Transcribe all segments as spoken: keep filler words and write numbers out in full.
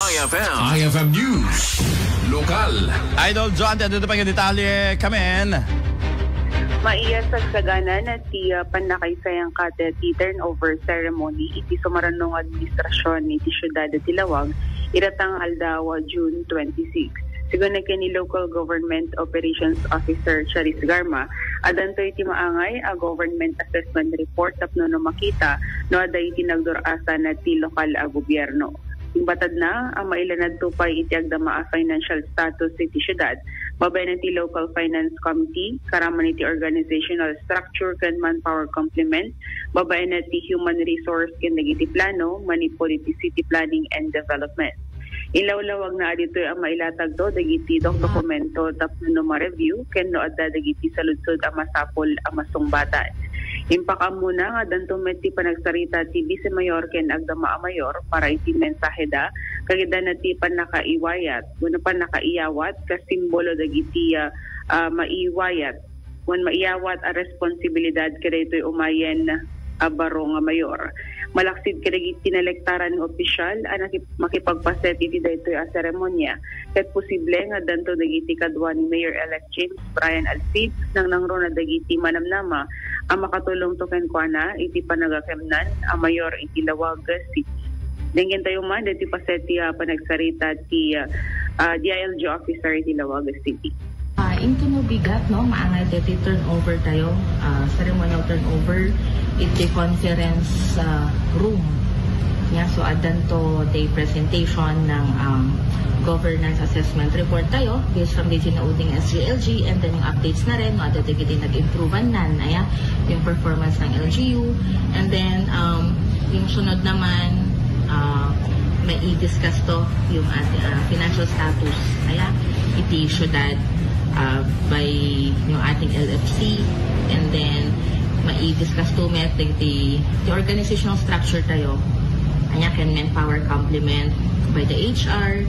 I F M. I F M News. Lokal. Idol John, ti adu pay nga detalye, kamen. Maiyas agsaganan ti, ah, pannakaisayang ket ti turnover ceremony iti sumaruno nga administrasyon iti siudad ti Laoag, iratang aldaw, June twenty-six. Sigun ken ni Local Government Operations Officer Charis Garma, addanto iti maangay a government assessment report tapno no makita no adda iti nagdur-asan ti lokal a gobierno. Imbatadna a mailanadto pay iti agdama a financial status iti siudad, babaen iti Local Finance Committee, karaman iti organizational structure ken manpower complement, babaen iti human resource ken dagiti plano manipud iti city planning and development. Inlawlawagna a ditoy a mailatagto dagiti dok-, dokumento tapno ma-review ken no adda dagiti saludsod a masapul a masungbatan. Impakammona nga addanto met ti panagsarita ti Vice Mayor ken agdama a mayor para iti mensaheda, kagidana ti pannakaiwayat wenno pannakaiyawat kas simbolo dagiti, ah, ah, maiwayat wen maiyawat a responsibilidad kadaytoy umayen a baro nga mayor. Malaksid kadagiti nalektaran nga opisyal a nakip-, makipagpaset iti daytoy a seremonia, ket posible nga addanto dagiti kadua ni Mayor-elect James Brian Alcid, nangnangruna dagiti manamnama a makatulongto kenkuana iti panagakemnan a mayor iti Laoag City. Denggen tayo man dagiti paset ti, ah, panagsarita ti, ah, ah, D I L G officer iti Laoag City. Ah, inton mabigat, no, maangay dagiti turnover tayo, ah, ceremonial turnover iti conference, ah, room. Yeah, so addanto ti presentation ng, um, governance assessment report tayo based from the Ginauding S G L G, and then yung updates na rin, no, adda dagiti nag-improve nan, aya, yung performance ng L G U. And then, um, yung sunod naman, ah, mai-discuss to yung ating, ah, financial status, aya, iti syudad, ah, by yung ating L F C. And then, mai-discuss to met the, the organizational structure tayo. Anya ken manpower complement by the H R.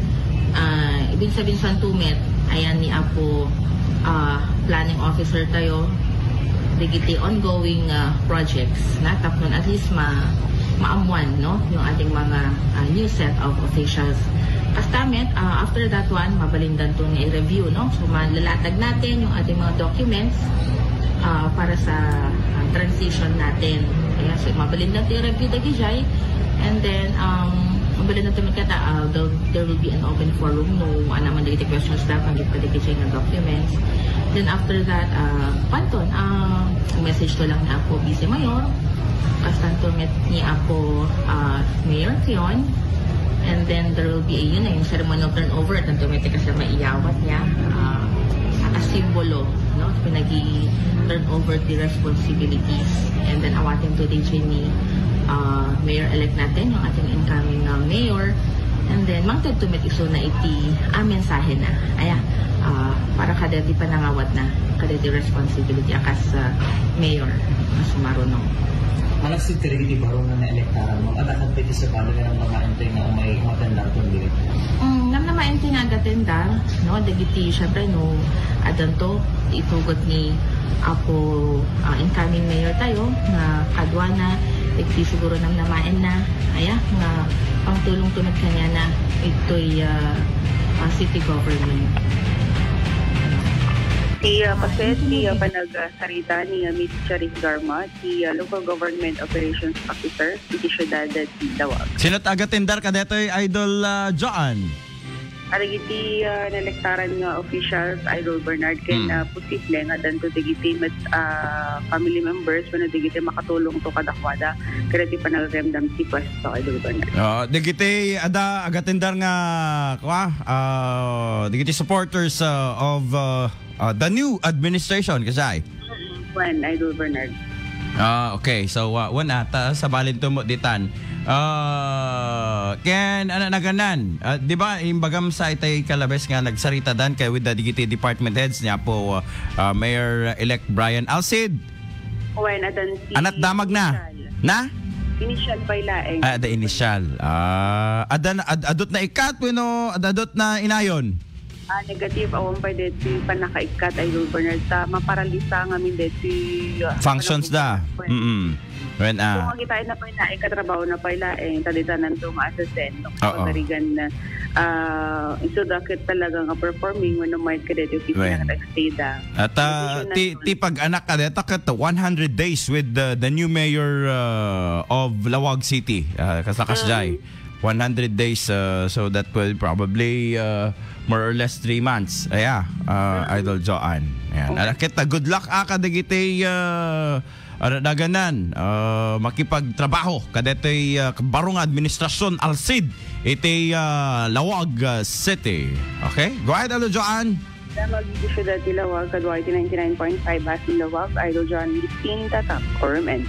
Ah, ibig sabihin, san to met, ayan ni Apo, ah, planning officer tayo, dagiti ongoing, ah, projects na tapno at least ma-, maammuan, no, yung ating mga, ah, new set of officials. Kasta met, ah, after that one, mabalindan to nga i-review, no? So, malalatag natin yung ating mga documents, ah, para sa, ah, transition natin. Ayan, so, mabalindan to i-review dagijay. And then, um, mabalindan to met kata, ah, the there will be an open forum no ania man dagiti questions da, panggep kadagiti nga documents. Then after that, ah, panton, ah, message to lang ni Apo Vice Mayor, kastanto met ni Apo, ah, Mayor Kion. And then there will be a, yun na, yung ceremonial turnover, tanto met kasi maiyawat niya, ah, a simbolo, no? Pinagi turnover the responsibilities. And then awaten to D J ni, ah, Mayor-elect natin, yung ating incoming, ah, mayor. And then, mangted to met isuna iti, ah, mensahe na. Aya, ah, para kada di panangawat na, kada di responsibility akas, ah, mayor, mas marunong. Malaksid ka rin iti baro nga naelektaran mo. Adda ka pwede sa balo nga nang mamaintay nga umay umatandar kung dili. Mm, nang namaintay nga agatendar, no, dagiti, syempre, no, adanto, itugot ni Apo, ah, incoming mayor tayo, nga kaduana, iti siguro nang namaen na, aya, nga pangtulong to met kaniana, itoy, ah, ah, city government. Ti, ah, paset, ti, ah, panagsarita ni, ah, Miss Charis Garma, ti, ah, Local Government Operations Officer, iti siudad ti Laoag. Sino ti agatendar kadetoy, Idol, ah, Joan? Kadagiti, ah, naelektaran nga officials, Idol Bernard, ken, Hmm. ah, posible nga adanto dagiti met, ah, family members wenno dagiti makatulong to kadakuada kadagiti panagakemdam ti pwesto, Idol Bernard. Ah, dagiti adda agatendar nga, kua, ah, dagiti supporters, ah, of, ah, ah, the new administration, kasay? Wen, Idol Bernard. Ah, okay. So, ah, wen, ah, ta, sabalin to mo ditan. Ah, ken, ano, naganan? Ah, di ba, imbagam sa itay kalabes nga nagsarita dan kay with the dagiti department heads niya po, ah, ah, Mayor-elect Brian Alcid? Wen, adan si Anat damag na? Initial. Na? Initial pa ilaeng. Ah, ada initial. Ah, ada na, ad-, adot na ikat, wenno ad-, adot na inayon? Ah, negative, awan pay deti pannakaikkat, Idol Bernard, ta maparalisa ngamin deti, ah, Functions da. Mm-mm. When, ah, kung makita na pay laeng, katrabaho na pay laeng, ta dita nanto nga assistant, no? Oo. Pagarigan na, ah, isu dakit talaga nga performing, wenno mayat ka deti office na katagstay da. At, ah, ti, ti pag-anak ka deta ket one hundred days with the, the new mayor, uh, of Laoag City, uh, Kasakas Jai. One hundred days, uh, so that will probably, uh, more or less three months. Aya, uh, Idol Joanne. Ayan. Okay. Ala, kita, good luck, ah, kadagiti, uh, ano, daganan, uh, makipagtrabaho kadetoy, uh, baro nga administrasyon, alsid, iti, uh, Laoag, uh, City. Okay? Go ahead, Idol Joanne. Sa mag-issue dati Laoag, kaduay ti ninety-nine point five Basi Laoag, Idol John Liskin, Tatak, Ormen.